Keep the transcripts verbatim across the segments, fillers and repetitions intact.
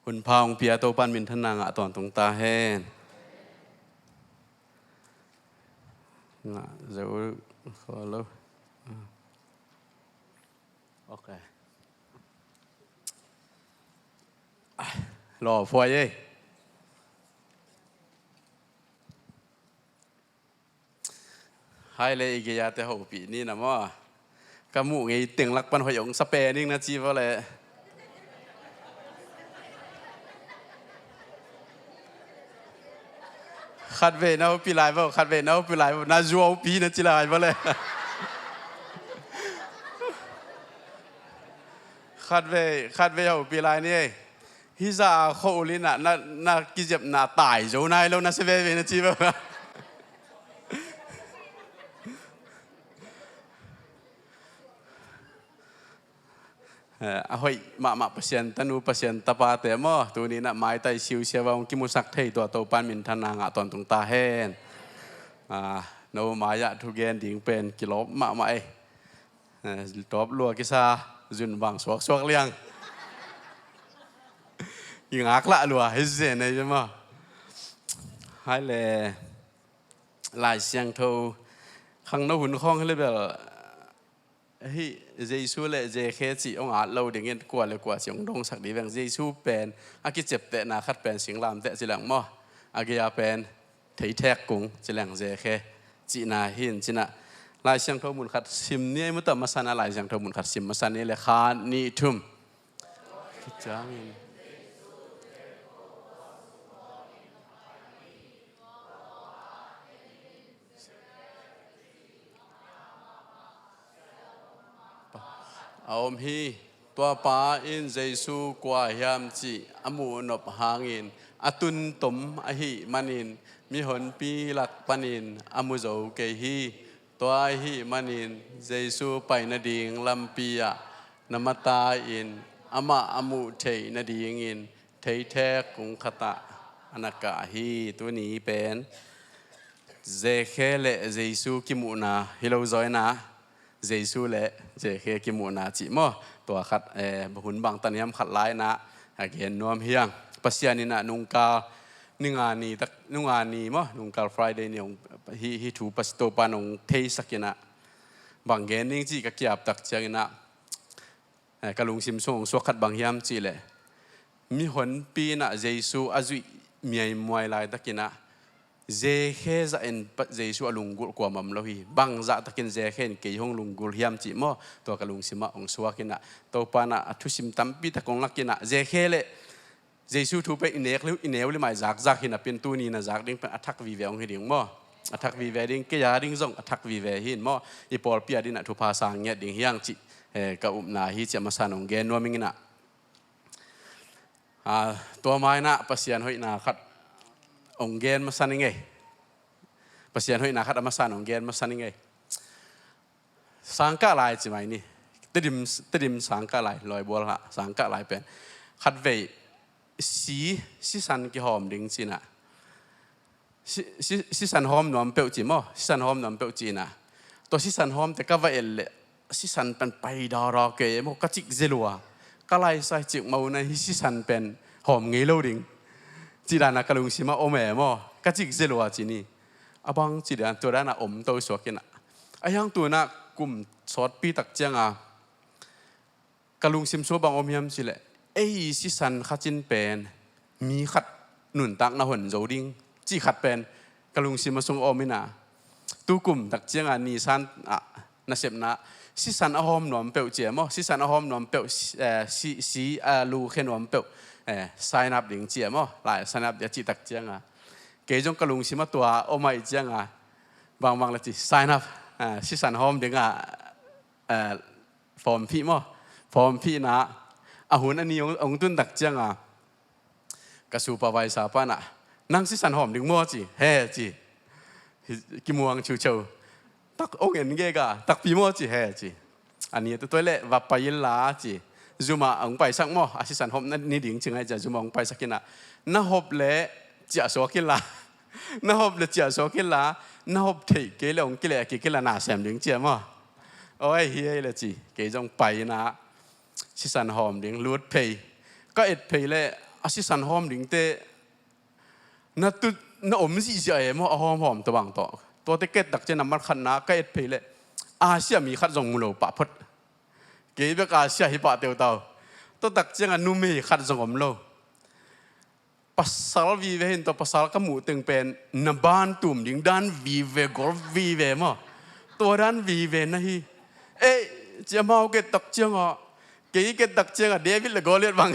Hun pha hong pia Topa'n minthanna ngah tawntung ta hen. Ngah zo kho lo. Ok. Lawphuai ei. Hai le, i gei-a te hopih ni na maw. Ka muh ngei teng lak pan hoih hong sa pen ing na ci vua leh. Khatvei na hopih lai vua, khatvei na hopih lai vua, na zuaupi na ci lai vua leh. Khatvei, khatvei hopih lai ni ei. Hih zah a khua ul in ah na, na kizepna tai zo nai lo na sia veve na ci vua. Eh, a hoih mahmah Pasian tanu, Pasian tapate maw, tuni in ah maitai siusiau a hong kimusak thei tua Topa'n minthanna ngah tawntung ta hen. Ah, no mai-ah thugen ding pen kilawm mahmah ei. Eh, tawp lua kisa, zun vang suaksuak liang. I ngaklah lua hi zen ei maw. Hai le, Lai Siangtho khangno hun khawng hi le bel, hih Jesu le Zekhe cih hong at lo dingin kua le kua cih hong dongsak dih veng. Jesu pen a kiceptehna khat pen singlamteh ci leng maw, a gei-a pen theithek kung ci leng Zekhe cihna hi in ci-in ah. Lai Siangtho mun khat sim ni ei maw, tua masa-in ah Lai Siangtho mun khat sim masa ni le, khat nih thum. Khit ciangin a om hi. Tua pa in Jesu kua hiam cih a muh nop hangin a tun tom ahih manin mihonpi lak panin a mu zo kei hi. Tua ahih manin Jesu pai nading lampi ah na mata-in amah a muh theih nadingin theithek kung khat ah a na kah hi. Tuni pen Zekhe le Jesu kimuhna hi lo zaw in ah, Jesu le Zekhe kimuhna cih maw, tua khat, eh, hun bang tan hiam khat lai-in ah a gen nuam hi hang. Pasian in ah nungkal, ni nga ni tak, nung nga ni maw, nungkal Friday ni hong, hih, hih thu Pasian Topa'n hong theisak in ah, bang gen ning cih ka ki-ap tak ciangin ah, eh, ka lungsim sung hong suak khat bang hiam cih leh, mihonpi in ah Jesu a zuih miaimuai laitakin ah, Zekhe zah in pa-, Jesu a lunggulh kuamah om lo hi. Bangzah takin Zekhe in kei hong lunggulh hiam cih maw, tua ka lungsim ah hong suak in ah, Topa'n ah a thusim tampi tak hong lak in ah, Zekhe le Jesu thu pen i nek li, i neu li mai zakzak hi napi-in, tuni na zak ding pen a thak vive hong hi ding maw. A thak vive ding, kei a ding zong a thak vive hi in maw. I pawlpi a ding ah thupha sang ngiat ding hi hang cih, eh, ka upna hi cih a masa-in hong gen nuam ing in ah. Ah, tua ma-in ah Pasian hoihna khat hong gen masa ning ei. Pasian hoihna khat a masa-in hong gen masa ning ei. Sangkah lai ci mai ni. Tedim, Tedim sangkah lai, Lawibual ah sangkah lai pen khatvei si, sisan kihawm ding ci-in ah. Si, si, sisan hawm nuam peuh ci maw, sisan hawm nuam peuh ci-in ah. Tua sisan hawmte ka va et leh, sisan pen pai dara kei maw, ka cik zia lua. Ka laisai cik mawk na, hih sisan pen hawm ngei lo ding cih dan ah ka lungsim ah om e maw, ka cik zia lua ci ni. A bang ci dan, tua dan ah om to suak in ah. A hiang tu-in ah kum sawtpi tak ciang a ka lungsim sung bang om hiam cih leh, ei sisan khat in pen mi khat nuntakna hon zo ding cih khat pen ka lungsim a sung om in ah. Tu kum tak ciang a Nisan ah nasepna, sisan a hawm nuam peuh ci e maw, sisan a hawm nuam peuh, eh, si, si a lukhia nuam peuh, eh, sign up ding ci e maw, lai sign up ding a cih tak ciang a, kei zong ka lungsim ah tua om ahih ciang a, bangbang leh ci, sign up, eh, sisan hawm ding a, eh, form fill maw, form fill-na a hun a ni hong, hong tun tak ciang a, ka supervisor pa in ah, "Nang sisan hawm ding maw?" ci. "He," ci. Hi, kimuang ciuciau. "Tak hong en gige a, takpi maw?" ci. "He," ci. "A ni a tu tua leh va pai inla," ci. "Zum ah hong paisak maw, a sisan hawmna ni ding ci ngai," ci a zum ah hong paisak in ah, "Na hop leh ciah suak inla. Na hop leh ciah suak inla, na hop theih kei leh hong kileh kik inla, na sem ding," ci a maw. "Awi, hi ei leh," ci. Kei zong pai in ah sisan hawm ding lut phei. Ka et phei leh a sisan hawm dingte na tut na om zihziah e maw, a hawmhawm tawh bang tawh. Tuate ka et tak ciang a malkhatna ka et phei leh Asia mi khat zong mu lo pah phot. Kei bek Asia hi pah teutau. Tua tak ciang a numei khat zong om lo. Pasal vive hi in tua pasal ka muh teng pen na ban tum ding dan vive, gol vive maw. Tua dan vive na hi. Ei, ci amau ka et tak ciang a, kei ka et tak ciang a David le Goliath bang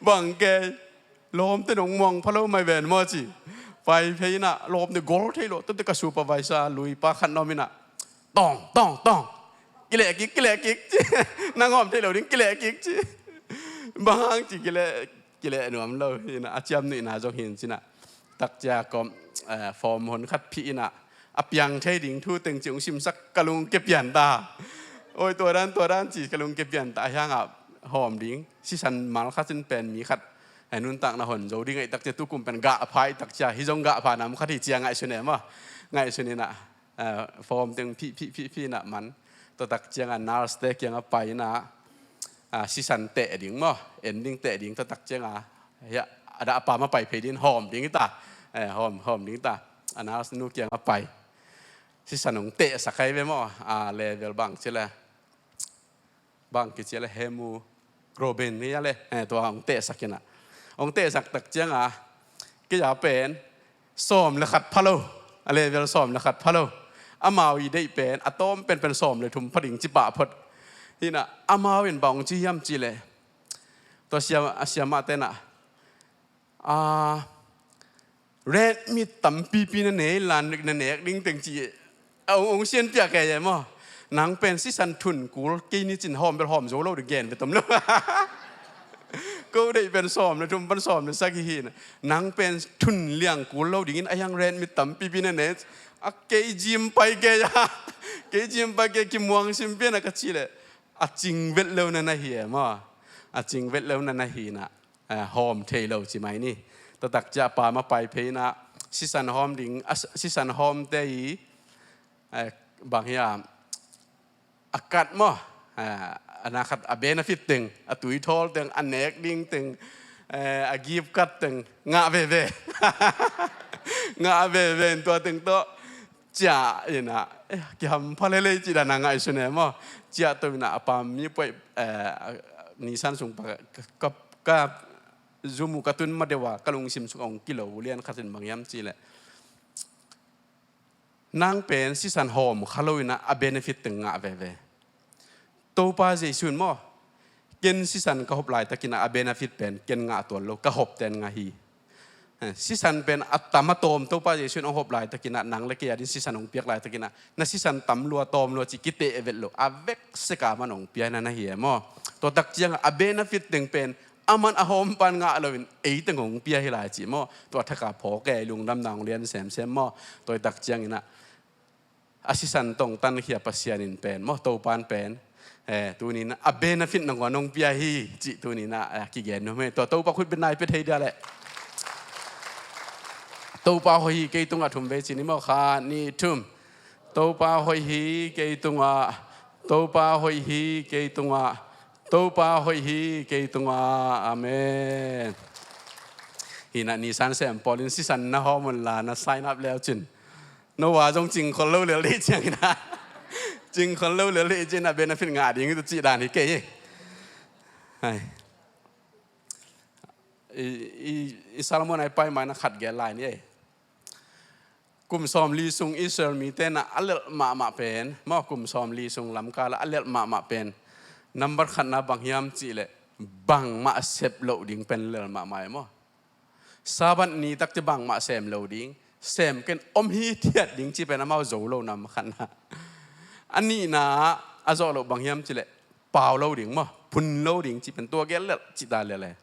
bang kei. Lawmte nong muang pha lo mai ven maw ci. Pai phei in ah lawmte gol thei lo. Tuate ka supervisor lui pa khat na om in ah, tawng, tawng, tawng, kileh kik, kileh kik ci. Nang hawm thei lo ding, kileh kik ci. Bang hang ci, kileh, kileh nuam lo hi in ah, a ciamnuihna zong hi in ci in ah. Tak ciang a kawm, eh, form hon khat phih in ah, a piang thei ding thu teng ci hong simsak, ka lung kia pian ta. Oi, tua dan, tua dan ci, ka lung kia pian ta. Ahi hang a hawm ding, sisan malkhat in pen mi khat, eh, nuntakna hon zo ding ahih tak ciang, tukum pen gah pha ahih tak ciang, hih zong gah pha nam khat hi ci a ngaihsun e maw. Ngaihsun in ah, eh, form teng phih, phih, phih, phih in ah man. Tua tak ciang a nurse-te kiang a pai in ah, ah, sisan teh ding maw, en ding, teh ding. Tua tak ciang a, hia, a dah a pam a pai phei ding, hawm ding hi ta. Eh, hawm, hawm ding hi ta. A nurse nu kiang a pai. Sisan hong tehsak hi ve maw. A level bang ci leh, bang kici leh, hemoglobin hi a leh. Eh, tua hong tehsak in ah. Hong tehsak tak ciang a, kei a pen sawm le khat pha lo. A level sawm le khat pha lo. Amau i deih pen, a tawm penpen sawm le thum pha ding ci pah phot. Hi in ah, amau in bang hong ci hiam cih leh, tua siam, a siamahte in ah, ah, red meat tampipi na nei inla, na nek ding teng ci. A hong, hong sianpiak e maw. Nang pen sisan thun kul kei ni cin hawm bel hawm zo lo ding, gen bel tom lo. Ko deih pen sawm le thum pan sawm le sagih hi in ah, nang pen thun liang kul lo dingin a hiang red meat tampipi na nei. A kei gym pai kei a. Kei gym pai kei, kimuang sim pian a ka cih leh, a cing vet lo na na hi e maw. A cing vet lo na na hi in ah, eh, hawm thei lo ci mai ni. Tua tak ciang a pam a pai phei in ah, sisan hawm ding, a s-, sisan hawmte i, eh, bang hiam, a kat maw, eh, a na khat a benefit teng, a tuithawl teng, a nek ding teng, eh, a gift card teng ngah veve. Ngah veve in tua teng tawh ciah in ah, eh, kihampha lelei cih dan a ngaihsun e maw. Ciah to in ah a pam mi puai, eh, nisan sung pa ka, ka, ka zum uh ka tun ma deuh a, ka lungsim sung a hong kilo lian khat in bang hiam cih leh, nang pen sisan hawm kha lo in ah a benefit teng ngah veve. Topa Jesu in maw, ken sisan ka hop laitakin ah a benefit pen ken ngah tuan lo, ka hopte'n ngah hi. Eh, sisan pen a tam a tawm Topa Jesu in hong hop laitakin ah, nang le kei a dingin sisan hong piak laitakin ah, na sisan tam lua tawm lua cih kiteh vet lo, a vekse-a aman hong pia na na hi e maw. Tua tak ciang a benefit teng pen aman a hawmpa'n ngah loin ei teng hong pia hi lai cih maw. Tua thak a phawk e, lungdamna hong lian semsem maw. Tua tak ciangin ah, a sisan tawh hong tankhia Pasian in pen maw, Topa'n pen, eh, tuni in ah a benefit nangawn hong pia hi cih tuni in ah, eh, kigen nuam hi. Tua Topa khut beng nai pia thei dia leh. Topa hoih hi kei tungah, thum vei ci ni maw, khat, nih, thum. Topa hoih hi kei tungah. Topa hoih hi kei tungah. Topa hoih hi kei tungah. Amen. Hi in ah, nisan sem pawlin sisan na hawm un la, na sign up le uh cin. No a zong cingkhol lo lel dih ciangin ah, cingkhol lo lel dih ciangin ah benefit ngah ding hi tawh cih dan hi kei hi. Hai. I, i, i Solomon a i pai mai na khat gen lai ni ei. Kum sawmli sung Israel mite in ah a lelh mahmah pen maw, kum sawmli sung lamkal ah a lelh mahmah pen, nambat khatna bang hiam cih leh, bangmah sep loh ding pen lelh mahmah e maw. Sabbath ni tak ciang bangmah sem lo ding, sem ken om hithiat ding cih pen amau zo lo nambat khatna. A nihna a zawh loh bang hiam cih leh, pau lo ding maw, phun lo ding cih pen tua gel lel cih ta lel e.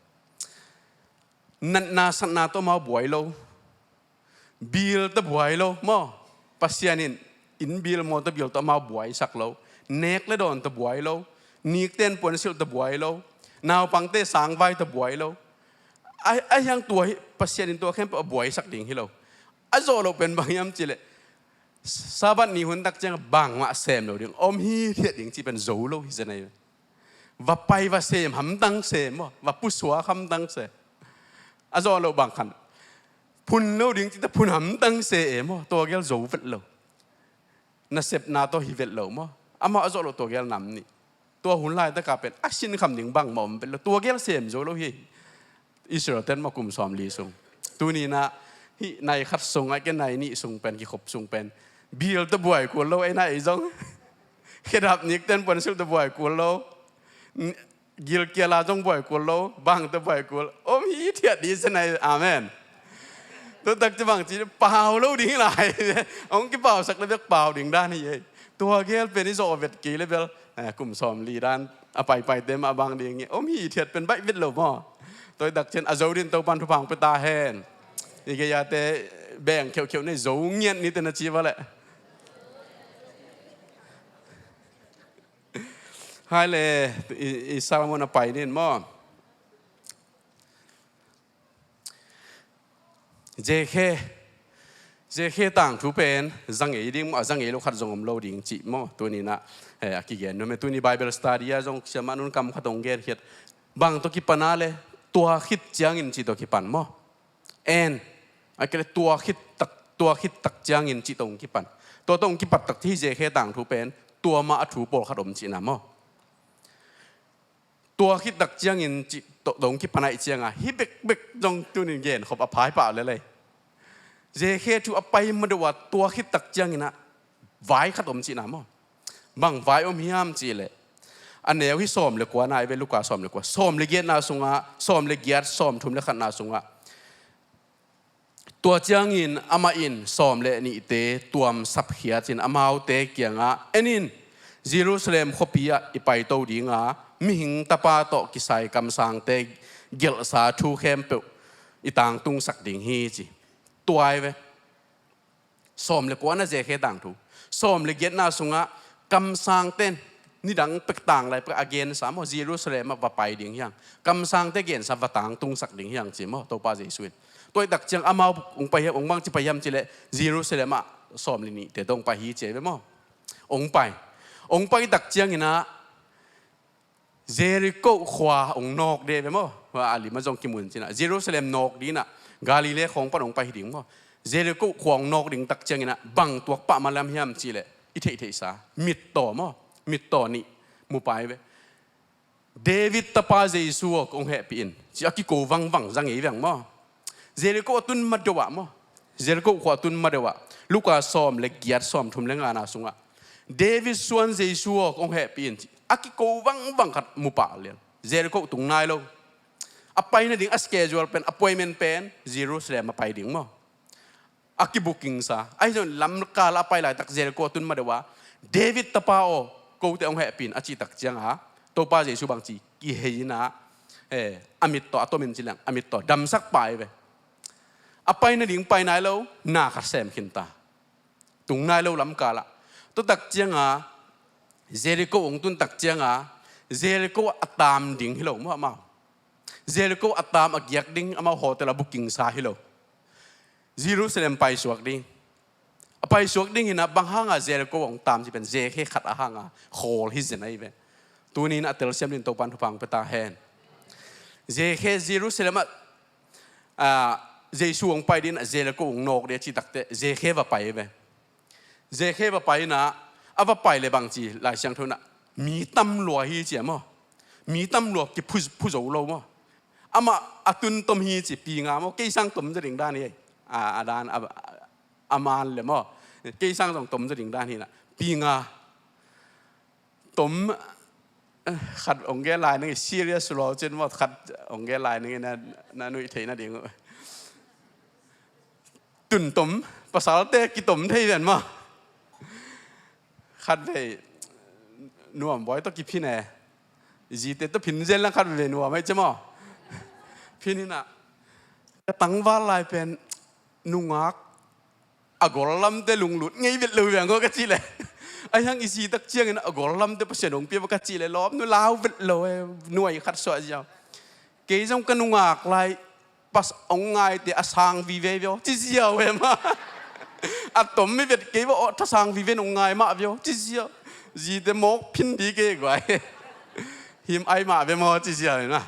Natna satna tawh amau buai lo. Bil tawh buai lo maw. Pasian in inn bil, mawtaw bil tawh amau buaisak lo. Nek le dawn tawh buai lo. Nikten puansilh tawh buai lo. Naupangte sangvai tawh buai lo. A, a hiang tua hi, Pasian in tua khempeuh a buaisak ding hi lo. A zawh loh pen bang hiam cih leh, Sabbath ni hun tak ciang bangmah sem lo ding, om hithiat ding cih pen zo lo hi zen ahi. Va pai va sem hamtang se maw, va pusuak hamtang se. A zawh loh bang khan phun lo ding cihte phun hamtang se e maw, tua gel zo vet lo. Nasepna tawh hi vet lo maw. Amah a zawh loh tua gel nam nih. Tua hun laitakah pen a sinkham ding bangmah om vet lo, tua gel sem zo lo hi. Israel ten maw kum sawmli sung. Tuni inah hih nai khat sung a, ken nai nih sung pen, kikhop sung pen, bial tawh buai kul lo, ei nai ei zong. Khedap nik ten puansilh tawh buai kul lo. Gilkiala zong buai kul lo, bang tawh buai kul. Om hithiat dih se nai, amen. Tutak ci bang ci pau lo ding lai. Hong kipausak le bek pau ding dan hi ei. Tua gel pen i zawh vet kei le bel, eh, kum sawmli dan a paipaite mah bang ding hi. Om hithiat pen baih vet lo maw. Tua i tak cian a zo din Topan thupha hong pia ta hen. I gei-ate beng kheuhkheuh nei zo ngiat ni te na ci va leh. Hai le, i, i Salmon a pai nin maw. Zekhe, Zekhe tangthu pen zangei ding maw, a zangei lo khat zong om lo ding cih maw. Tuni inah, eh, a kigen nuam e, tuni Bible study ah zong siamah nun kam khat hong gen khiat. Bang tawh kipan a le, tua khit ciangin cih tawh kipan maw. En, a kei le tua khit tak, tua khit tak ciangin cih tawh hong kipan. Tua tawh hong kipat tak hi Zekhe tangthu pen, tua mah a thu pawlkhat om cihna maw. Tua khit tak ciangin cih tawh dong kipan ahih cianga, hih bekbek zong tunin gen khop a phai pah lelei. Zekhe thu a pai madeuh a tua khit tak cianginah vai khat om cihna maw. Bang vai om hiam cihleh, a neu hi sawm le kua nai ve, Luka sawm le kua, sawm le giatna sungah, sawm le giat, sawm thum le khatna sungah. Tua ciangin amah in sawm le nihte tuam sapkhiatin amaute kiangah, en in, Jerusalem khuapi ah i paito dinga, mihing tapa tawh kisai kamsangte gelhsa thu khempeuh i tangtungsak ding hi ci. Tua ai ve. Sawm le kuana Zekhe tangthu. Sawm le giatna sungah kamsangte nidang pek tang lai pek a gensa maw, Jerusalem ah va pai ding hiang. Kamsangte gensa va tangtungsak ding hiang ci maw, Topa Jesu in. Tua i tak ciang amau hong pai hiam, hong bang ci pai hiam cileh Jerusalem ah sawm le nihte tawh hong pai hi ci ve maw. Hong pai. Hong pai tak cianginah Jeriko khua hong nawk de ve maw. Hua a lim a zong kimun cinah Jerusalem nawk dinah Galilee khawng pan hong pai hi ding maw. Jeriko khua hong nawk ding tak cianginah bang tuak pah ma lam hiam cihleh i theihtheihsa mittaw maw. Mittaw nih mu pai ve. David tapa Jesu aw, kong hehpih in ci a kiko vangvang zangei veng maw. Jeriko a tun madeuh ah maw. Jeriko khua a tun madeuh ah Luka sawm le giat, sawm thum le ngana sungah David suan Jesu aw, kong hehpih in ci a kiko vangvang khat mu pah lian. Jeriko tung nai lo. A pai nading a schedule pen, appointment pen Jerusalem a pai ding maw. A kibukingsa. Ahi zong lamkal a pai laitak Jeriko a tun madeuh a, David tapa aw, kote hong hehpih in a cih tak cianga Topa Jesu bang ci kihei inah, eh, a mittaw a tomin ci leng a mittaw damsak pai ve. A pai nading pai nai lo, na khat sem khinta. Tung nai lo lamkal ah. Tua tak cianga Jeriko hong tun tak cianga Jeriko a tam ding hi lo maw amau. Jeriko a tam a giak ding amau hotel a bukingsa hi lo. Jerusalem paisuak ding. A paisuak ding hinah bang hanga Jeriko hong tam ci pen Zekhe khat a hanga khawl hi zen ahi ve. Tunin a telsiam din Topan thupha hong pia ta hen. Zekhe Jerusalem ah, ah, Jesu hong pai dinah Jeriko hong nawk ding a cih takte Zekhe va pai ve. Zekhe va pai inah a va pai le bang ci Lai Siangtho inah mi tam lua hi ci a maw. Mi tam lua kiphu, phu zo lo maw. Amah a tun tom hi ci pinga maw, kei sang tom zaw ding dan hi. A, a dan a, a man le maw. Kei sang zong tom zaw ding dan hi inah pinga tom, eh, khat hong gel lai nang i serious lo cin maw, khat hong gel lai nang i na, na nuih theih nading uh. Tuntom, pasalte kitom thei ven maw. Khat vei nuam bawi tawh kiphin e. Zite tawh phin zel lang khat vei nuam ahi ci maw. Phin inah ka tangval lai pen nungak a gol lamte lunglut ngei vet lo veng aw ka cih leh. Ahi hang i zi tak ciangin a gol lamte Pasian hong pia va ka cih leh lawm nu lau vet lo e, nuai khat suah ziau. Kei zong ka nungak lai pas hong ngaite a sang vive vio ci ziau e ma. A tom mi vet kei va aw, tha sang vive hong ngai mah vio ci ziau. Zite mawk phin di kei guai. Him ai mah ve maw ci zia hi na.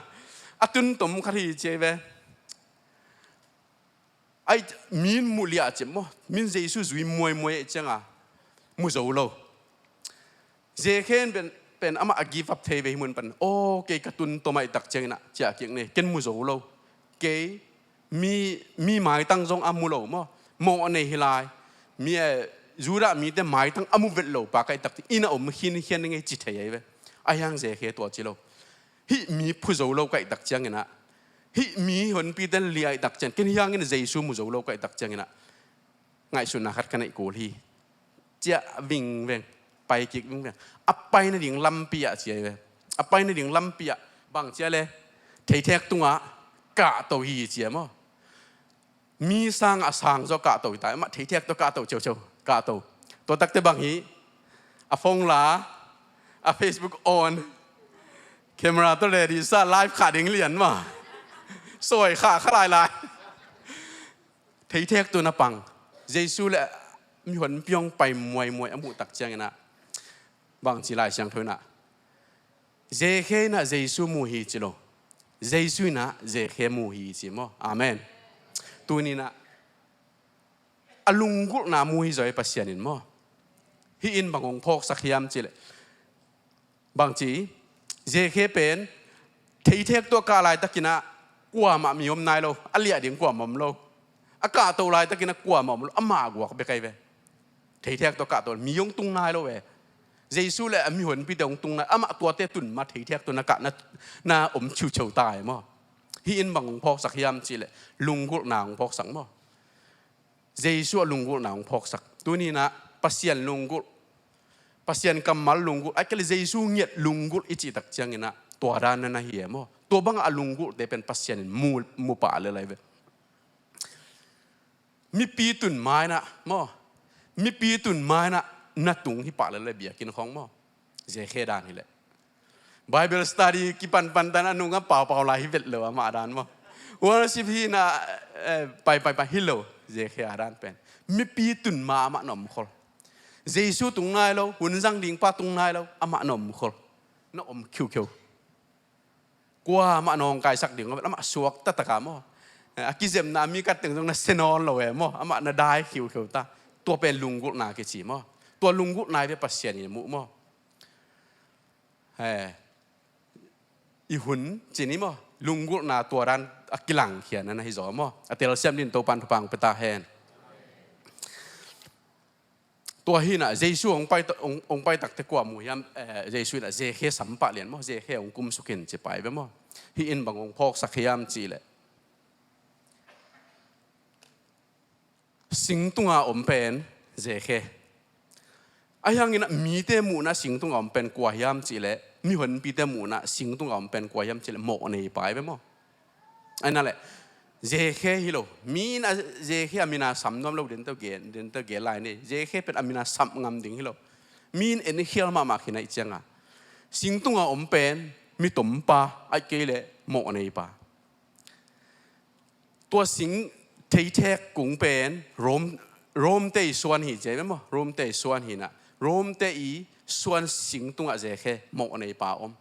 A tun tom khat hi ci ai ve. Ai, min mu liah ciam maw, min Jesu zui muaimuai ai cianga mu zo lo. Zekhe in pen, pen amah a give up thei ve hi mun pan, aw, kei ka tun tom ai tak ciangin ah ciah kik ni, ken mu zo lo. Kei mi, mi maitang zong a mu lo maw, mawh nei hi lai. Mi, eh, Judah mite maitang a mu vet lo pa ka ai tak ciang inn a om khinkhian ni ngei ci thei ai ve. Ahi hang Zekhe tua ci lo. Hih mi phu zo lo ka ai tak ciangin ah, hih mi honpite liah ai tak ciang, ken hi hangin Jesu mu zo lo ka ai tak ciangin ah, ngaihsutna khat ka neih kul hi. Ciah vingveng, pai kik vingveng. A pai nading lampi ah ci ai ve. A pai nading lampi ah bang ci a le, theithek tungah kahto hi ci a maw. Mi sangah sang zaw kahto hi ta, amah theithek tawh kahto ciauciau, kahto. Tua takte bang hi, a phone la, a Facebook on, camera tawh ready sa, live khah ding lian maw. Sawi khah kha lailai. Theithek tawh na pang. Jesu le mihonpi hong pai muaimuai a muh tak ciangin ah, bang ci Lai Siangtho in ah, Zekhe in ah Jesu mu hi ci lo. Jesu in ah Zekhe mu hi ci maw. Amen. Tuni in ah a lunggulhna mu hi zaw hi Pasian in maw. Hih in bang hong phawksak hiam cih leh, bang ci, Zekhe pen theithek tawh kah laitakin ah kuamah mi om nai lo, a liah ding kuamah om lo. A kahto laitakin ah kuamah om lo, amah guak bek ai ve. Theithek tawh kahto, mi hong tung nai lo ve. Jesu le a mihonpite hong tung nai, amah tuate tun ma theithek tawh na kah na, na om ciuciau ta ai maw. Hih in bang hong phawksak hiam cih leh, lunggulhna hong phawksak maw. Jesu a lunggulhna hong phawksak. Tuni in ah Pasian lunggulh, Pasian kammal lunggulh, a kei le Jesu ngiat lunggulh i cih tak ciangin ah, tua dan na na hi e maw. Tua bangah a lunggulhte pen Pasian in mu, mu pah lel ai ve. Mipi tun ma in ah maw, mipi tun ma in ah na tung hi pah lel ai biakinn khawng maw. Zekhe dan hi leh. Bible study kipanpan tan a nungah paupau lai hi vet lo amah dan maw. Worship hi na, eh, pai, pai, pai hi lo. Zekhe a dan pen, mipi tun ma amah na om khol. Jesu tung nai lo, hun zang ding pa tung nai lo, amah na om khol. Na om khiukheu. Kuamah nawngkaisak ding, amah suak taktak a maw. Eh, a kizemna mi khat teng zong na se nawn lo e maw. Amah na dai khiukheu ta. Tua pen lunggulhna kici maw. Tua lunggulhna hi ve Pasian in muh maw. Eh, i hun ci ni maw, lunggulhna tua dan a kilangkhia na na hi zaw maw. A telsiam din Topan thupha hong pia ta hen. Tua hi in ah Jesu hong pai ta, hong, hong pai takte kua mu hiam, eh, Jesu in ah Zekhe sam pah lian maw, Zekhe hong kumsuk in ci pai ve maw. Hih in bang hong phawksak hiam cih leh, sing tunga om pen Zekhe. Ahi hangin ah mite muhna sing tunga om pen kua hiam cih leh, mihonpite muhna sing tunga om pen kua hiam cih leh, mawh nei pa hi ve maw. Ahi na leh, Zekhe hi lo. Mi in ah Zekhe a min a sam nuam lo, den tawh gen, den tawh gen lai ni. Zekhe pen a min a sam ngam ding hi lo. Mi in en khial mahmah khin ahih cianga, sing tunga om pen mi tom pa, ahih kei leh mawh nei pa. Tua sing theithek kung pen Rom, Rom te i suan hi ci ai ve maw. Rom te i suan hi in ah, Rom te i suan sing tungah Zekhe mawh nei pa om.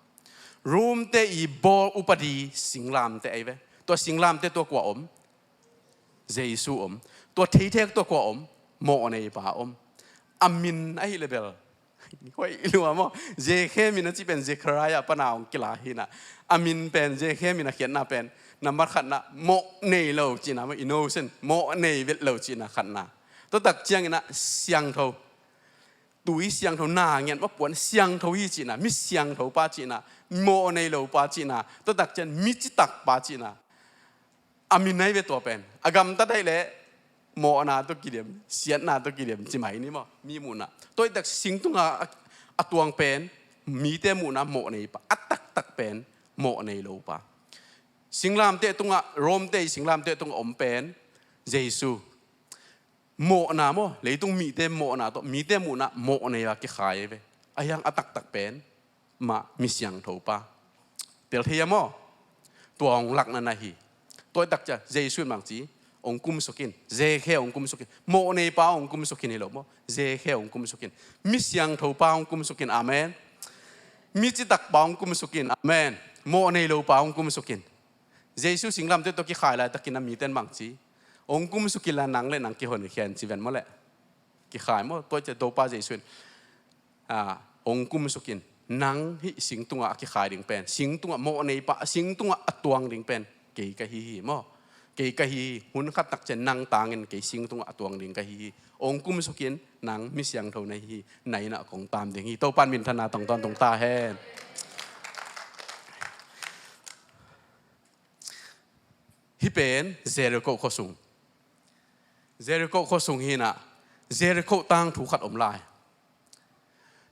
Rom te i bawl upadi singlamteh ai ve. Tua singlamteh tua kua om? Jesu om. Tua theithek tua kua om? Mawh nei pa om. A min ahih leh bel hoih lua maw. Zekhe min a cih pen Zechariah pana hong kila hi in ah. A min pen Zekhe min a khiatna pen, nambat khatna, mawh nei lo cihna maw, innocent, mawh nei vet lo cihna khatna. Tua tak ciangin ah siangtho, tui siangtho, na ngiat maw, puan siangtho hi cihna, mi siangtho pa cihna, mawh nei lo pa cihna, tua tak ciang mi citak pa cihna. A min ahi ve tua pen. A gamtat ahih leh mawhna tawh kiliam, siatna tawh kiliam ci mai ni maw, mi muhna. Tua ahih tak sing tunga a, a tuang pen mite muhna mawh nei pa, a taktak pen mawh nei lo pa. Singlamteh tungah, Rom te i singlamteh tungah om pen Jesu. Mawhna maw, leitung mite mawhna tawh mite muhna mawh nei a kikhai ve. Ahi hang a taktak pen mah mi siangtho pa. Tel thei a maw? Tua hong lakna na hi. Tua ahih tak ciang Jesu in bang ci, hong kumsuk in. Zekhe hong kumsuk in. Mawh nei pa hong kumsuk in hi lo maw. Zekhe hong kumsuk in. Mi siangtho pa hong kumsuk in. Amen. Mi citak pa hong kumsuk in. Amen. Mawh nei lo pa hong kumsuk in. Jesu singlamteh tawh kikhai laitakin a mite in bang ci? Hong kumsuk inla nang le nang kihonkhia in ci ven maw leh. Kikhai maw, tua ciang Topa Jesu in, ah, hong kumsuk in, nang hih sing tungah a kikhai ding pen, sing tungah mawh nei pa, sing tungah a tuang ding pen kei ka hi hi maw. Kei ka hi hi, hun khat tak ciang nang tangin kei sing tungah a tuang ding ka hi hi. Hong kumsuk in, nang mi siangtho na hi hi, na innah kong taam ding hi. Topa in minthanna tong tawntung ta hen. Hih pen Jericho khuasung. Jericho khuasung hi inah, Jericho tangthu khat om lai.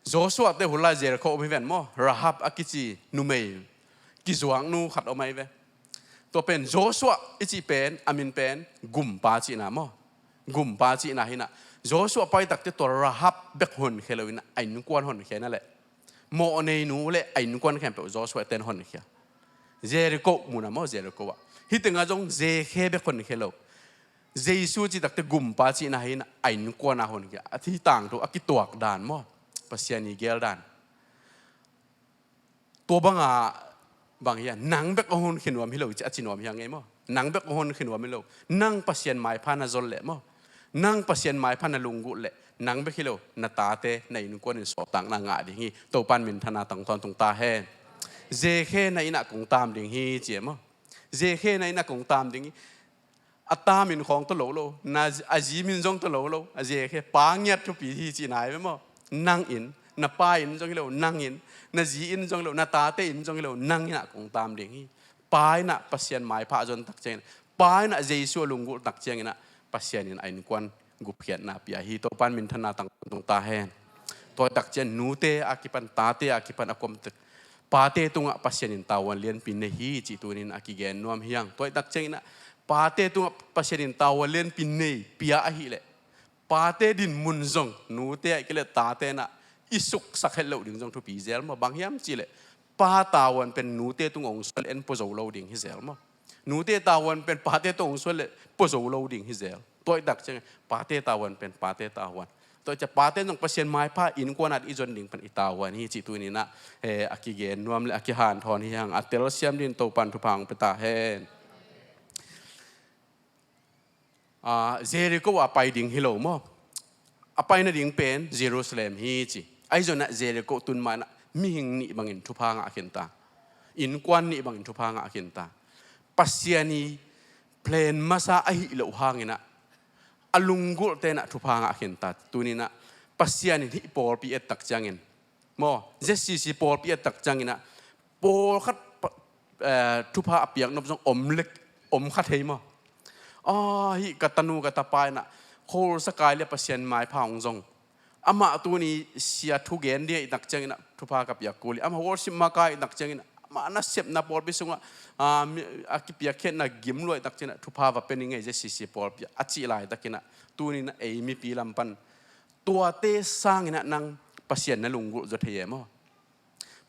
Joshua te hun lai Jericho om hi ven maw, Rahab a kici numei kizuaknu khat om ahi ve. Tua pen Joshua i cih pen, a min pen gumpa cihna maw. Gumpa cihna hi inah, Joshua pai takte tua Rahab bek honkhia lo inah, a innkuan honkhia inah leh, mawh nei nu le a innkuan khempeuh Joshua ten honkhia. Jericho munah maw, Jericho ah. Hih tengah zong Jekhe bek honkhia lo. Jesu cih takte gumpa cihna hi inah, a innkuan a honkhia. A thi tangthu a kituak dan maw, Pasian i gel dan. Tua banga bang hiam, nang bek a honkhia nuam hi lo ci a ci nuam hi a ngei maw. Nang bek a honkhia nuam hi lo. Nang Pasian maipha na zol leh maw, nang Pasian maipha na lunggulh leh, nang bek hi lo, na tate, na innkuan in sawltakna ngah ding hi. Topa in minthanna tong tawntung ta hen. Jekhe na innah kong taam ding hi ci e maw. Jekhe na innah kong taam ding hi. A ta min khawng tawh lo lo, na, a zi min zong tawh lo lo, a Jekhe pa ngiat thupi hi cihna hi ve maw. Nang in, na pa in zong hi lo, nang in, na zi in zong hi lo, na tate in zong hi lo, nang innah kong taam ding hi. Pa innah Pasian maipha a zon tak ciangin, pa innah Jesu a lunggulh tak ciangin ah, Pasian in a innkuan gupkhiatna pia hi. Topa in minthanna tong tawntung ta hen. Tua tak ciang nute a kipan, tate a kipan a kuamte, pate tungah Pasian in tavuan lianpi nei hi cih tuni-in a kigen nuam hi hang. Tua tak ciangin ah, pate tungah Pasian in tavuan lianpi nei pia ahih leh, pate dinmun zong nute ahih kei leh tate in ah i suksak het loh ding zong thupi zel maw. Bang hiam cih leh, pa tavuan pen nute tungah hong suan leh en pua zo lo ding hi zel maw. Nute tavuan pen pate tungah hong suan leh pua zo lo ding hi zel. Tua i tak ciang pate tavuan pen pate tavuan. Tua i ciang pate zong Pasian maipha innkuan ah i zon ding pen i tavuan hi cih tuni-in ah, eh, a kigen nuam le a kihanthawn hi hang. A telsiam dingin Topa in thupha hong pia ta hen. Ah, Jericho ah pai ding hi lo maw. A pai nading pen Jerusalem hi ci. Ahi zongin ah Jericho tun ma-in ah mihing nih bangin thupha ngah khin ta. Innkuan nih bangin thupha ngah khin ta. Pasian i plan masa ahih loh hangin ah, a lunggulhte in ah thupha ngah khin ta. Tuni-in ah Pasian in hih pawlpi et tak ciangin maw, Z C C pawlpi et tak ciangin ah, pawlkhat pa-, eh, thupha a piak nop zong om lek, om kha thei maw. Ah, hih ka tanu ka tapa in ah, kholsa kai leh Pasian maipha hong zong. Amah tuni sia thugen dia i tak ciangin ah, thupha ka piak kul hi. Amah worship makai i tak ciangin ah, amah nasepna pawlpi sungah, ah, mi, a kipiakkhiatna gim lua i tak ciangin ah, thupha va pia ning ei Z C C pawlpi ah, a cih laitakin ah, tuni-in ah ei mipi lam pan tuate sangin ah nang Pasian na lunggulh zaw thei e maw.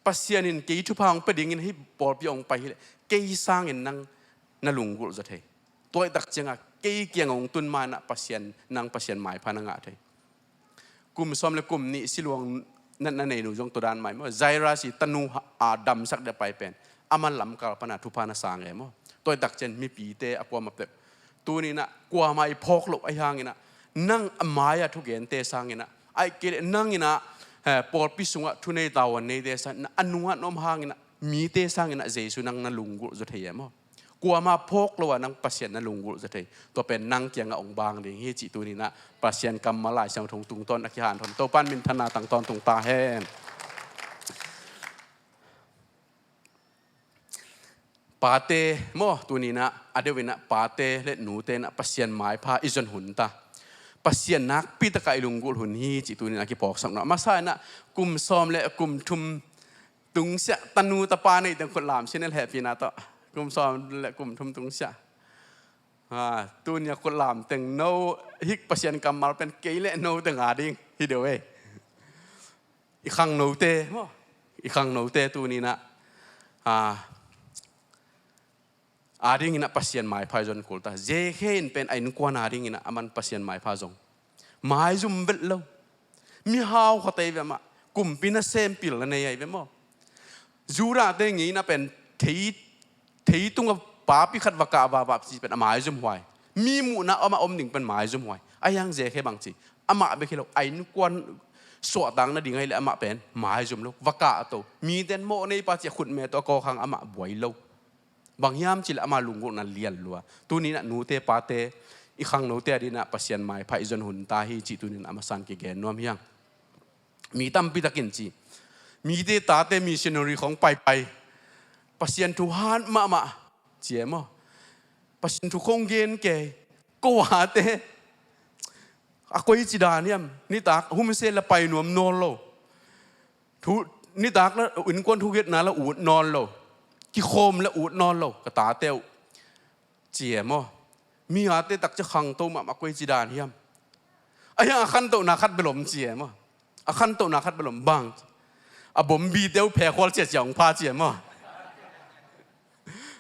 Pasian in kei thupha hong pia dingin hih pawlpi hong pai hi leh, kei sangin nang na lunggulh zaw thei. Tua i tak ciangah kei kiangah hong tun ma-in ah Pasian, nang Pasian maipha na ngah thei. Kum sawm le kum nih siluang natna neinu zong tua dan mah hi maw. Jairus i tanu ha-, a damsak dia pai pen, aman lamkal pan ah thupha na sang e maw. Tua i tak ciang mipite a kuamah peuh, tuni-in ah kuamah i phawk loh ahi hangin ah, nang a mai-ah thugente sangin ah, ahih kei leh nang in ah, eh, pawlpi sungah thunei tavuan neite sangin ah, a nungah na om hangin ah, mite sangin ah Jesu nang na lunggulh zaw thei e maw. Kuamah phawk lo-a nang Pasian na lunggulh zaw thei. Tua pen nang kiangah hong bang ding hi cih tuni-in ah Pasian kammal Lai Siangtho tungtawn a kihanthawn Topa in minthanna tang tawntung ta hen. Pate maw, tuni-in ah, a deuh in ah pate le nute in ah Pasian maipha i zon hun ta. Pasian nakpi takah i lunggulh hun hi cih tuni-in a kiphawksak nuam. A masa in ah kum sawm le kum thum tungsiah tanu tapa neih teng khut lam sin el hehpihna tawh. Kum sawm le kum thum tungsiah. Ha, tuni a khut lam teng no, hih Pasian kammal pen kei le no teng a ding hi deuh ei. I khangnote maw, i khangnote tuni-in ah, a, a dingin ah Pasian maipha i zon kul ta. Jekhe in pen a innkuan a dingin ah aman Pasian maipha zong. Maizum velh lo. Mihau khat ahi ve amah. Kumpi nasem pilna nei ahi ve maw. Judah te ngeina pen thei, thei tunga papi khat va kah vava ci pen a maizumhuai. Mi muhna amah om ding pen maizumhuai. A hiang Zekhe bang ci, amah bek hi lo, a innkuan suahtak nading ahih leh amah pen maizum lo, va kahto. Miten mawh neipa ci a khutme tawh a kawkhang amah buai lo. Bang hiam cih leh ama lunggulhna lian lua. Tuni-in ah nute pate, i khangnote adingin ah Pasian maipha i zon hun ta hi cih tuni-in a masa-in kigen nuam hi hang. Mi tampi takin ci, mite tate missionary khawng paipai, Pasian thu hat mahmah ci e maw? Pasian thu khawng gen kei, ko ate a koici dan hiam? Nitak humse la pai nuam nawn lo. Thu, nitak la innkuan thungetna la ut nawn lo. Kikhawm la ut nawn lo ka tate uh, ci e maw? Mi ate takcia khangto mahmah koici dan hiam? A hiang a khantohna khat bel om ci e maw? A khantohna khat bel om bang? A bombite uh phekhual ciacia hong pha ci e maw?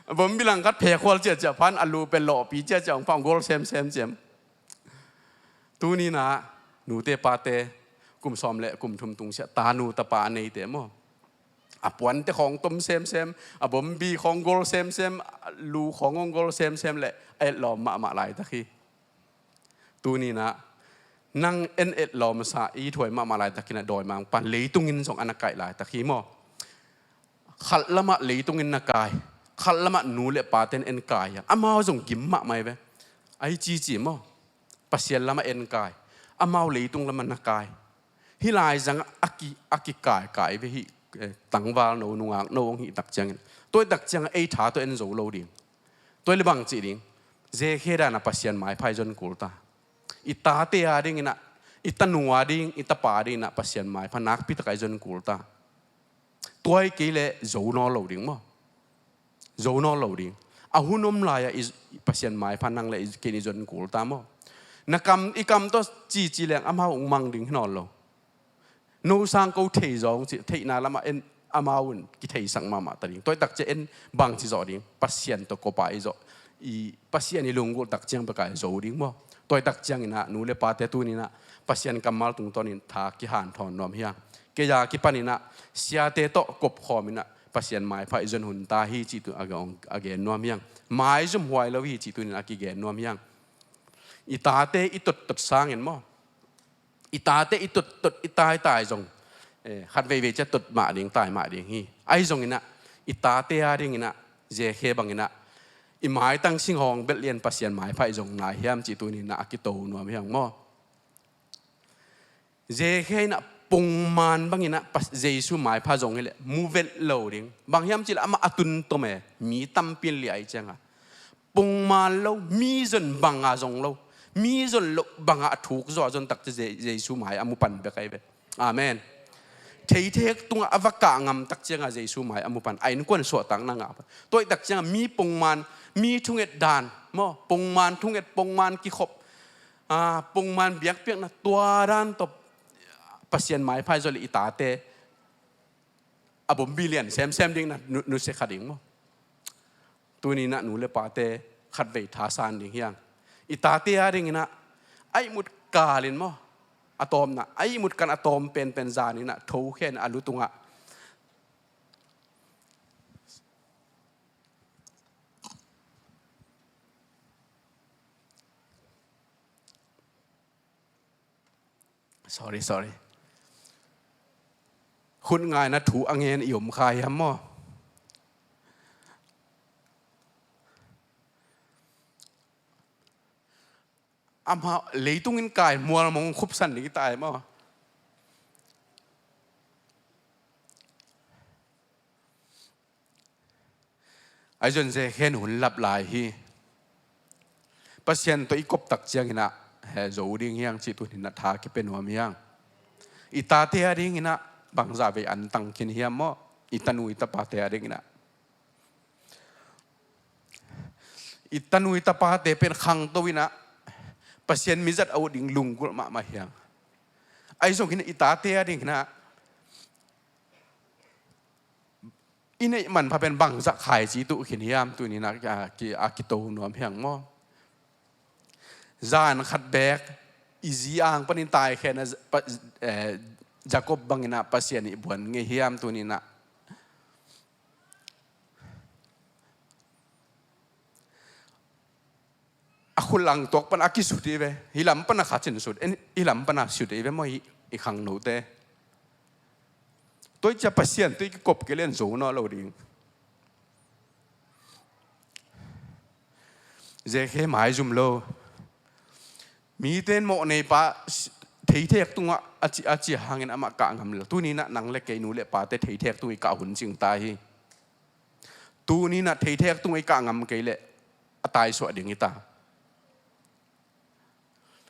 A bombi langkhat phekhual ciacia phan a lu pen lawhpi ciacia hong pha, hong gol semsem ci e maw? Tuni-in ah nute pate, kum sawm le kum thum tungsiah tanu tapa a neite maw, a puante khawng tom semsem, a bombi khawng gol semsem, a lu khawng hong gol semsem le a etlawm mahmah laitak hi. Tuni-in ah nang en etlawmsa i thuai mahmah laitakin ah dawimangpa'n leitungin zong a na kaih laitak hi maw? Khat lamah leitungin na kai, khat lamah nu le pate'n en kai a, amau zong gim mahmah hi ve. Ai cici maw? Pasian lamah en kai, amau leitung lamah na kai. Hih laizang a ki, a kikaikai ve hih, eh, tangvalno nungakno hong hih tak ciangin, tua hih tak ciangin ei tha tawh en zo lo ding. Tua hi leh bang cih ding? Zekhe dan a Pasian maipha i zon kul ta. I tate adingin ah, i tanu ading, i tapa adingin ah Pasian maipha nakpi takin i zon kul ta. Tua hi kei leh zo nawn lo ding maw? Zo nawn lo ding. A hun om lai-ah i, Pasian maipha nang le kei in i zon kul ta maw? Na kam, i kam tawh cici leng amau hong mang ding hi nawn lo. No sang ko thei zaw hong ci, theihna lamah en, amau in kitheisak mahmah ta ding. Tua hih tak ciang en bang ci zawh ding? Pasian tawh kop a i zawh, i Pasian i lunggulh tak ciang bek a i zo ding maw? Tua hih tak ciangin ah nu le pate tuni-in ah Pasian kammal tungtawnin tha kihanthawn nuam hi hang. Kei a kipanin ah siate tawh kop khawmin ah Pasian maipha i zon hun ta hi cih tu a gen, a gen nuam hi hang. Maizumhuai lo hi cih tuni-in a kigen nuam hi hang. I tate i tottot sangin maw, i tate i tottot i taitai zong, eh, khat veivei ciang tot mah ding, tai mah ding hi. Ahi zongin ah i tate adingin ah Zekhe bangin ah i maitang singhawng bel lian Pasian maipha i zong nai hiam cih tuni-in ah a kito nuam hi hang maw? Zekhe in ah pongman bangin ah Pas-, Jesu maipha zong hi leh mu vet lo ding. Bang hiam cih leh amah a tun tom e, mi tampi in liah ahih ciangin. Pongman lo, mi zon banga zong lo, mi zon loh banga a thuk zaw a zon tak ciang Je-, Jesu mai a mu pan bek ahi ve. Amen. Theithek tungah a va kah ngam tak ciangin Jesu mai a mu pan, a innkuan suahtakna ngah pan. Tua hih tak ciangin mi pongman, mi thunget dan maw, pongman thunget, pongman kikhop, ah, pongman biakpiakna, tua dan tawh Pasian maipha i zon leh i tate a bombi lian semsem ding na, nu, nusia kha ding maw? Tuni-in ah nu le pate khatvei thasan ding hi hang. I tate adingin ah a ihmut kalin maw, a tawpna, a ihmut kal a tawp penpen zanin ah thokhen a lu tungah, sorry, sorry. Hun ngaina thu a ngen i om kha hiam maw? Amah leitung in kai mual mong khupsan ding i tai maw? Ahi zong Zekhe in hun lap lai hi. Pasian tawh i kop tak ciangin ah, he, zo ding hi hang cih tuni-in ah tha kipia nuam hi hang. I tate adingin ah bangzah vei antang khin hiam maw? I tanu i tapate adingin ah. I tanu i tapate pen khangto in ah Pasian mizat a ut ding lunggulh mahmah hi hang. Ahi zongin i tate adingin ah i neih manpha pen bangzah khaici tuh khin hiam tuni-in ah, a, ki, a kito nuam hi hang maw? Zan khat bek i zi ang panin taikhena, pa, eh, Jacob bangin ah Pasian in buan ngei hiam tuni-in ah? Khut lang tuak pan a kisut hi ve. Hih lam pan a khat in sut, en, hih lam pan a sut hi ve maw, hih i khangnote. Tua hi ciang Pasian tawh i kikop kei leh zo nawn lo ding. Zekhe maizum lo. Mite in mawh neipa theithek tungah a ci, a ci hangin amah kah ngam lo. Tuni-in ah nang le kei nu le pate theithek tungah i kah hun cing ta hi. Tuni-in ah theithek tungah i kah ngam kei leh a taisuah ding hi ta.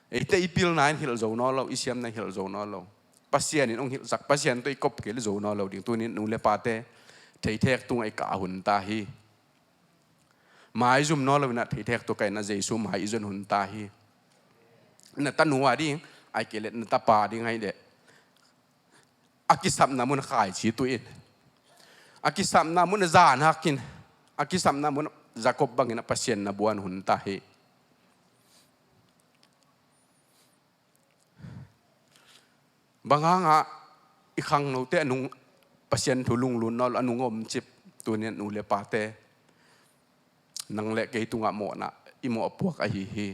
Eite i pilna in hilh zo nawn lo, i siamna in hilh zo nawn lo. Pasian in hong hilhsak, Pasian tawh i kop kei leh zo nawn lo ding. Tuni-in nu le pate theithek tungah i kah hun ta hi. Maizum nawn lo-in ah theithek tungah i kah in ah Jesu mai i zon hun ta hi. Na tanu a ding, ahih kei leh na tapa a ding ahih leh a kisapna mun khaici tuh in, a kisapna mun a zan hak in, a kisapna mun Jakob bangin a Pasian na buan hun ta hi. Bang hangah i khangnote a nung Pasian thu lunglut nawn lo, a nung a om cip, tuni-in nu le pate, nang le kei tungah mawhna i mawh puak ahi hi.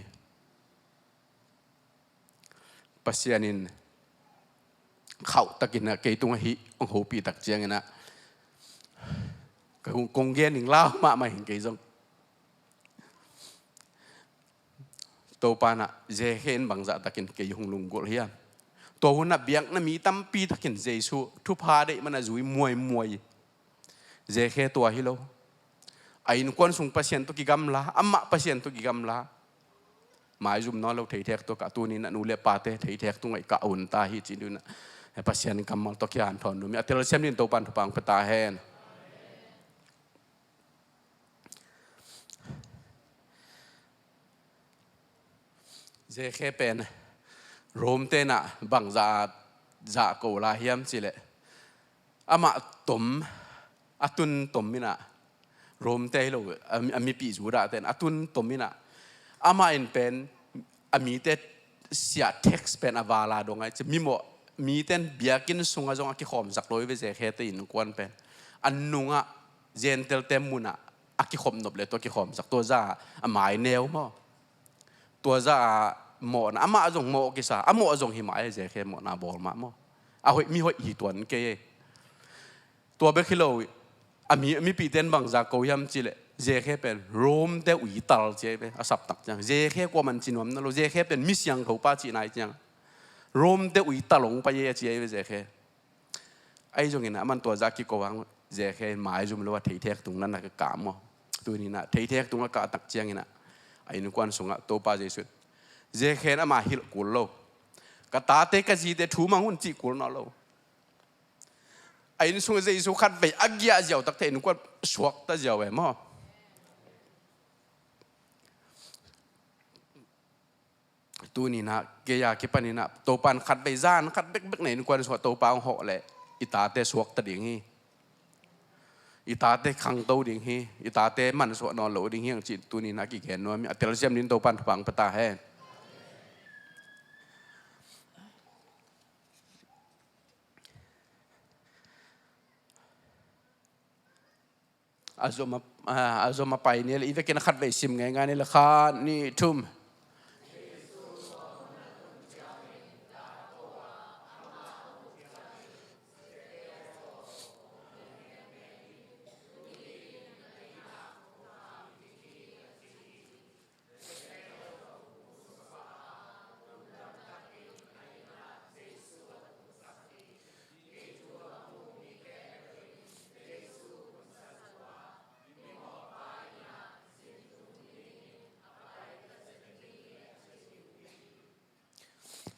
Pasian in khauh takin ah kei tungah hih hong hopih tak ciangin ah, ka kong, kong gen ning lau mahmah hi ing kei zong. Topa in ah Zekhe in bangzah takin kei hong lunggulh hiam? Tua hun ah biakna mi tampi takin Jesu thupha deih man a zui muaimuai. Zekhe tua hi lo. A innkuan sung Pasian tawh kigamla, amah Pasian tawh kigamla. Maizum nawn lo theithek tungah i kah, tuni-in ah nu le pate theithek tungah i kah hun ta hi ci-in ah Pasian kammal tawh kihanthawn nuam hi. A telsiam dingin Topa in thupha hong pia ta hen. Zekhe pen Rom te in ah bangzah zahko lai hiam cih leh, amah tom, a tun tom in ah, Rom te hi lo, a, a mipih Judah te in a tun tom in ah, amah in pen a mite siah tax pen a vala dong ahih ciang, mimawh mite in biakinn sungah zong a kikhawmsak lo hi ve, Zekhe te innkuan pen. A nungah Gentile te mun ah a kikhop nop leh tua kikhawmsak, tua zah a mai neu maw. Tua zah a mawhna, amah zong mawh kisa, a mawh zong hi mah e, Zekhe mawhna bawl mah maw. A hoih, mi hoih hi tuan kei e. Tua bek hi lo, a mi, a mipihte in bangzah ko hiam cih leh, Zekhe pen Rom te uital ci ahi ve, a saptak ciang. Zekhe kuaman ci nuam nawn lo, Zekhe pen mi siangtho pa cihna ahi ciang. Rom te uital hong pai e a ci ahi ve, Zekhe. Ahi zongin ah, aman tua zah kiko hang, Zekhe in maizum lo a theithek tung na na ka kah maw. Tuni-in ah theithek tung a kah tak ciangin ah, a innkuan sungah Topa Jesu in, Zekhe in amah hilh kul lo. Ka tate ka zite thu mang un cih kul nawn lo. A inn sungah Jesu khatvei a giah ziau takte innkuan suakta ziau e maw. Tuni-in ah, kei a kipanin ah, Topa in khatvei zan khat bekbek na innkuan sungah Topa hong hawh leh, i tate suakta ding hi. I tate khangto ding hi. I tate mansuah nawn lo ding hi hang cih tuni-in ah kigen nuam hi. A telsiam dingin Topa in thupha hong pia ta hen. A zom a, a, a zom a pai ni leh, i vekin a khatvei sim ngeingai ni leh, khat, nih, thum.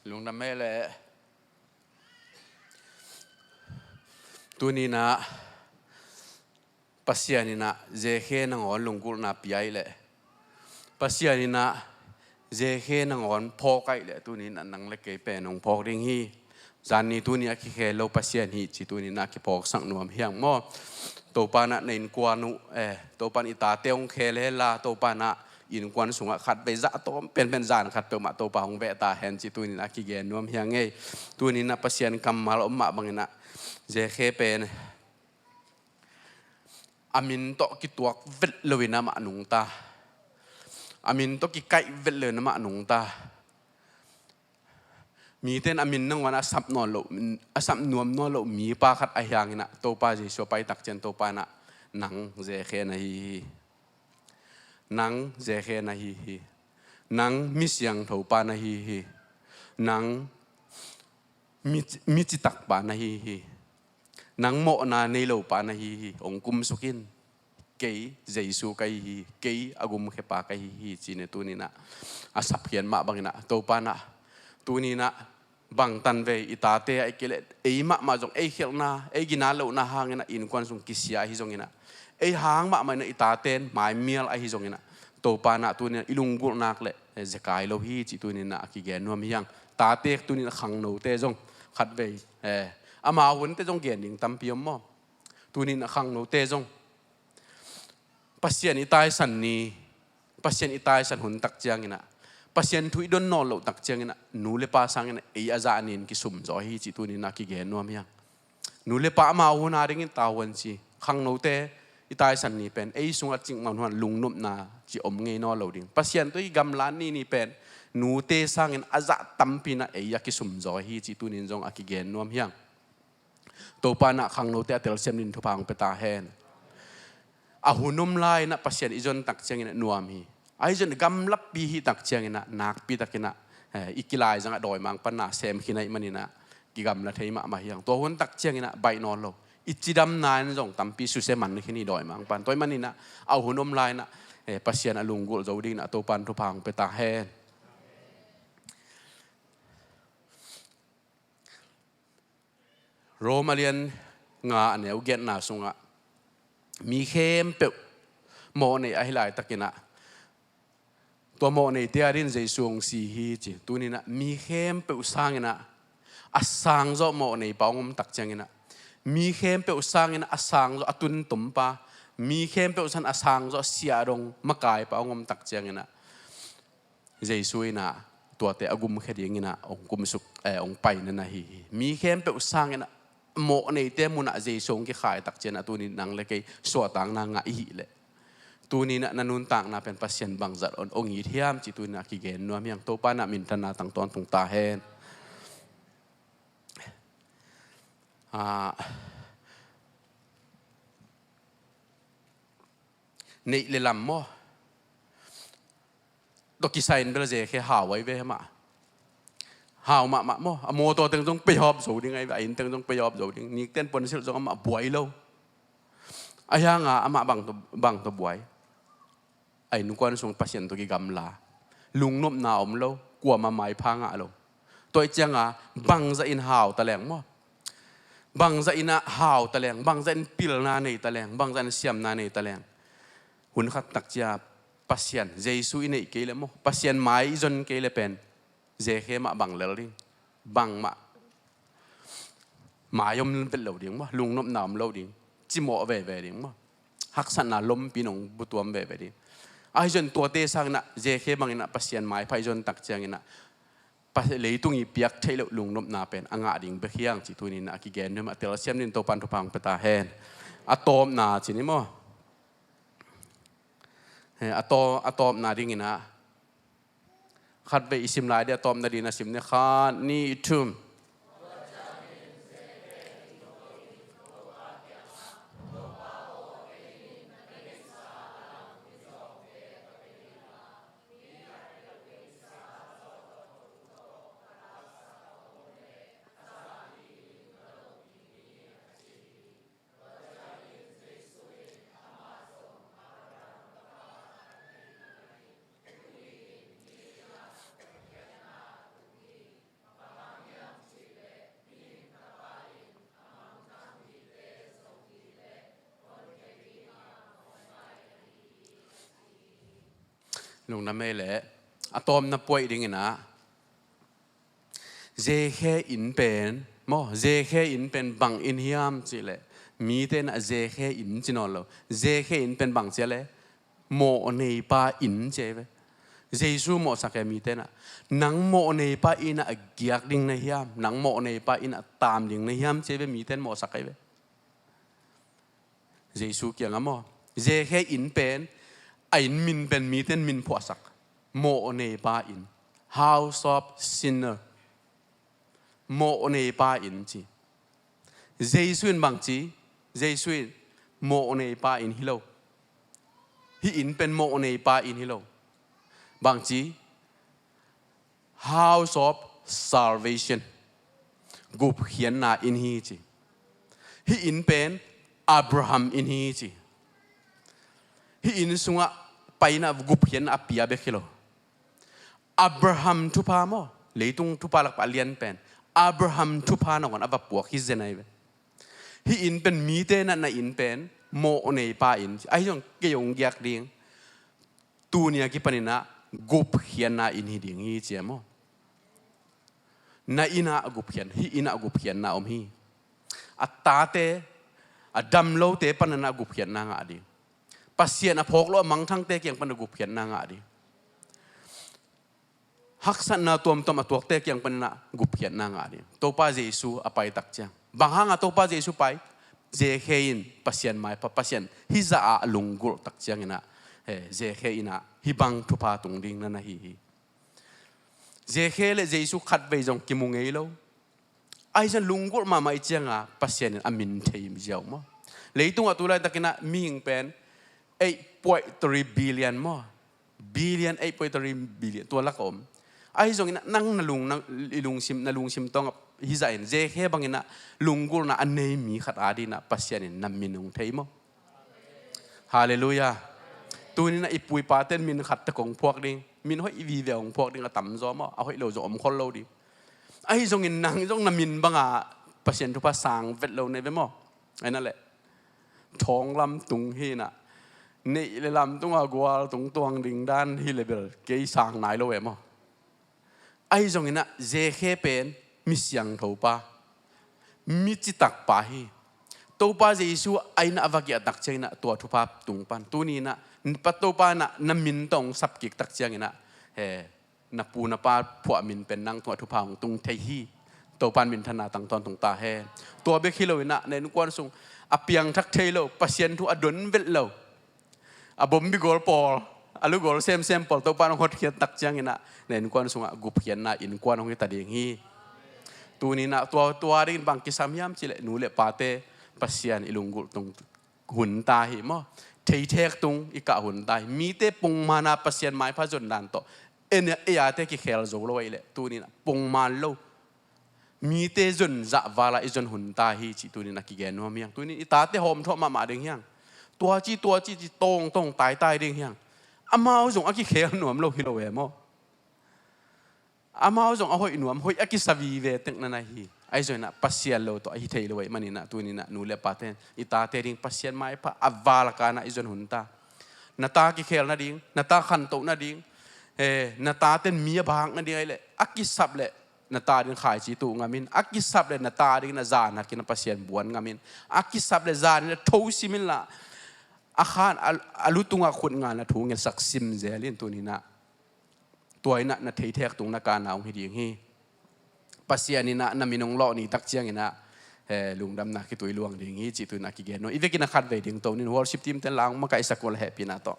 Lungdam mah e. Tuni-in ah Pasian in ah Zekhe nangawn lunggulhna pia ahih leh, Pasian in ah Zekhe nangawn phawk ahih leh, tuni-in ah nang le kei pen hong phawk ding hi. Zan ni tuni a kikhel lo Pasian hi cih tuni-in ah kiphawksak nuam hi hang maw. Topa in ah na innkuan uh, eh, Topa in i tate hong khel hen la, Topa in ah innkuan sungah khatvei zah tawm penpen zan khat peuhmah Topa hong veh ta hen cih tuni-in ah kigen nuam hi hang e. Tuni-in ah Pasian kammal om mah bangin ah Zekhe pen a min tawh kituak vet loin amah nungta. A min tawh kikaih vet le na mah nungta. Mite in a min nangawn a sap nawn loh, a sap nuam nawn loh mipa khat ahi hangin ah Topa Jesu a pai tak ciang Topa in ah, "Nang Zekhe na hi hi. Nang Zekhe na hi hi. Nang mi siangtho pa na hi hi. Nang mi, mi citak pa na hi hi. Nang mawhna nei lo pa na hi hi. Hong kumsuk in. Kei Jesu ka hi hi. Kei a gumkhe pa ka hi hi," ci-in ah tuni-in ah a sapkhiat mah bangin ah Topa in ah tuni-in ah bangtan vei i tate ah i kileh ei mahmah zong ei khialhna, ei gina lohna hangin ah innkuan sung kisia ahi zongin ah, ei hang mahmah in ah i tate in maimial ahi zongin ah, Topa in ah tuni-in ah i lunggulh nak leh zekai lo hi cih tuni-in ah a kigen nuam hi hang. Tate tuni-in ah khangnote zong khatvei, eh, amau hunte zong gen ding tampi om maw? Tuni-in ah khangnote zong Pasian i taisan ni, Pasian i taisan hun tak ciangin ah, Pasian thu i don nawn loh tak ciangin ah, nu le pa sangin ah ei a zah ni-in kisum zaw hi cih tuni-in ah kigen nuam hi hang. Nu le pa amau hun a dingin tavuan ci. Khangnote i taisan ni pen ei sungah cikmah hun ah lungnopna ci om ngei nawn lo ding. Pasian tawh i gamla ni ni pen nute sangin a zah tampi in ah ei a kisum zaw hi cih tuni-in zong a kigen nuam hi hang. Topa in ah khangnote a telsiam dingin thupha hong pia ta hen. A hun om lai-in ah Pasian i zon tak ciangin ah nuam hi. Ahi zongin gamlapi hih tak ciangin ah nakpi takin ah, eh, i kilaizang ah dawimangpa na sem khin ahih manin ah kigamla thei mahmah hi hang. Tua hun tak ciangin ah baih nawn lo. I cidamna in zong tampi susia man khin hi dawimangpa in. Tua ahih manin ah a hun om lai-in ah, eh, Pasian a lunggulh zo dingin ah Topa in thupha hong pia ta hen. Rom a lian nga a neu giatna sungah mi khempeuh mawhnei ahi laitakin ah tua mawhneite a dingin Jesu hong si hi ci. Tuni-in ah mi khempeuh sangin ah a sangzawh mawhneipa hong om tak ciangin ah, mi khempeuh sangin ah a sangzawh a tuntumpa, mi khempeuh sangin a sangzawh siahdong makaipa hong om tak ciangin ah Jesu in ah tuate a gumkhe dingin ah hong kumsuk, eh, hong paina na hi hi. Mi khempeuh sangin ah mawhneite munah Jesu hong kikhai tak ciangin ah tuni-in nang le kei suahtakna ngah i hih leh, tuni-in ah na nuntakna pen Pasian bangzah hong it hiam cih tuni-in ah kigen nuam hi hang. Topa in ah minthanna tang tawntung ta hen. Ah, neih le lam maw? Tua kisai in bel Zekhe hau ahi ve mah. Hau mahmah maw? A mawtaw teng zong peihawp zo ding ahi ve, a inn teng zong peihawp zo ding. Nikten puansilh zong amah buai lo. Ahi hang a amah bang tawh, bang tawh buai? A innkuan sung Pasian tawh kigamla. Lungnopna om lo, kuamah maipha ngah lo. Tua ahih ciangin bangzah in hau ta leng maw? Bangzah in ah hau ta leng, bangzah in pilna nei ta leng, bangzah in siamna nei ta leng, hun khat tak ciang Pasian, Jesu i neih kei leh maw, Pasian mai i zon kei leh pen Zekhe mah bang lel ding, bangmah mai om vet lo ding maw, lungnopna om lo ding, cimawh veve ding maw, haksatna lompi in hong butuam veve ding. Ahi zongin tuate sangin ah Zekhe bangin ah Pasian maipha i zon tak ciangin ah Pa-, leitung i piak theih loh lungnopna pen a ngah ding bek hi hang cih tuni-in ah a kigen nuam a telsiam dingin Topa in thupha hong pia ta hen. A tawpna ci ni maw? He, a taw-, a tawpna dingin ah khatvei i sim lai ding, a tawpna dingin a sim ni, khat, nih, thum. Lungdam ei leh, a tawpna puaih dingin ah, Zekhe inn pen maw, Zekhe inn pen bang inn hiam cih leh, mite in ah Zekhe inn ci nawn lo. Zekhe inn pen bang ci a leh, mawhneipa inn ci ahi ve. Jesu mawhsak e mite in ah. Nang mawhneipa inn ah a giak ding na hiam, nang mawhneipa inn ah taam ding na hiam ci ahi ve, mite in mawhsak ahi ve. Jesu kiangah maw, Zekhe inn pen, a inn min pen mite in min phuahsak. Mawhnei pa inn, house of sinner. Mawhnei pa inn ci. Jesu in bang ci? Jesu in mawhnei pa inn hi lo. Hih inn pen mawhnei pa inn hi lo. Bang ci? House of salvation. Gupkhiatna inn hi ci. Hih inn pen Abraham inn hi ci. Hih inn sungah paina gupkhiatna a pia bek hi lo. Abraham thupha maw, leitung thupha lakpah lian pen Abraham thupha nangawn a va puak hi zen ahi ve. Hih inn pen mite na, na inn pen mawhnei pa inn. Ahi zong kei hong giak ding, tuni a kipaninah gupkhiatna inn hi ding hi cia maw. Na innah a gupkhiat, hih innah a gupkhiatna om hi. A tate, a damlote pananah a gupkhiatna ngah ding. Pasian a phawk lo a mangthangte kiang panah gupkhiatna ngah ding. Haksatna tuamtuam a tuakte kiang panah gupkhiatna ngah ding. Topa Jesu a pai tak ciang, bang hanga Topa Jesu pai? Zekhe in Pasian maipha, Pasian hih zah ah a lunggulh tak cianginah, he, Zekhe innah hih bang thupha tung ding na na hi hi. Zekhe le Jesu khatvei zong kimu ngei lo. Ahi zong lunggulh mahmah i cianga Pasian in a min thei ziau maw. Leitungah tu laitakinah mihing pen eight point three billion maw. Billion, eight point three billion, tua lak a om. Ahi zongin nang na lung, na, i lungsim, na lungsim tawngah hih zah in Zekhe banginah lunggulhna a nei mi khat adinah Pasian in na min hong thei maw. Halleluiah. Tuninah i pu i paten min khat tak hong phuak ding, min hoih vive hong phuak ding a tamzaw maw, a hoih lo zong om khol lo ding. Ahi zongin nang zong na min banga Pasian thupha sang vet lo nei ve maw. Aina leh thawng lamtung hinah, neih le lamtunga gual tungtuang ding dan hi le bel kei sang nai lo e maw. Ahi zonginah Zekhe pen mi siangtho pa, mi citak pa hi. Topa Jesu a innah a va giahtak cianginah tua thupha tung pan. Tuninah pa Topa innah na min tawh hong sapkik tak cianginah, he, na pu na pa phuah min pen nang tungah thupha hong tung thei hi. Topa in minthanna tang tawntung ta hen. Tua bek hi loinah na innkuan sung a piangthak thei lo, Pasian thu a don velh lo, a bombi gawl pawl, a lu gawl semsem pawl Topa in hong hotkhiat tak cianginah na innkuan sungah gupkhiatna innkuan hong hita ding hi. Tuninah tua, tua dingin bang kisam hiam cileh nu le pate Pasian i lunggulh tung hun ta hi maw. Theithek tung i kah hun ta hi. Mite pungmana Pasian maipha zon dan tawh ei ate kikhel zo lo ahileh tuninah pungman lo. Mite zon zah vala i zon hun ta hi cih tunin a kigen nuam hiang. Tunin i tate hawmthawh mahmah ding hiang. Tua ci, tua ci, ci tawngtawng taitai ding hiang. Amau zong a kikhel nuam lo hi lo e maw. Amau zong a hoih nuam, hoih a kisa vive tek na na hi. Ahi zonginah Pasian lo tawh a hi thei lo ahih maninah tuninah nu le paten i tate ding Pasian maipha a vala kanah i zon hun ta. Na ta kikhel nading, na ta khantoh nading, eh, na taten mi a bak nading ahileh a kisap leh na ta ding khaici tuh ngamin, a kisap le na ta ding na zan hakin a Pasian buan ngamin, a kisap le zan in a tho simin la a khan a, a lu tungah khut ngan a thu ngelsak sim zelin tuninah tua innah na theithek tung na kana hong hi ding hi. Pasian innah na min hong lawh ni tak cianginah, eh, lungdamna khitui luang ding hi cih tuinah kigen nuam. I vekin a khatvei ding tonin worship team ten la hong makaihsak uh la hehpihna tawh.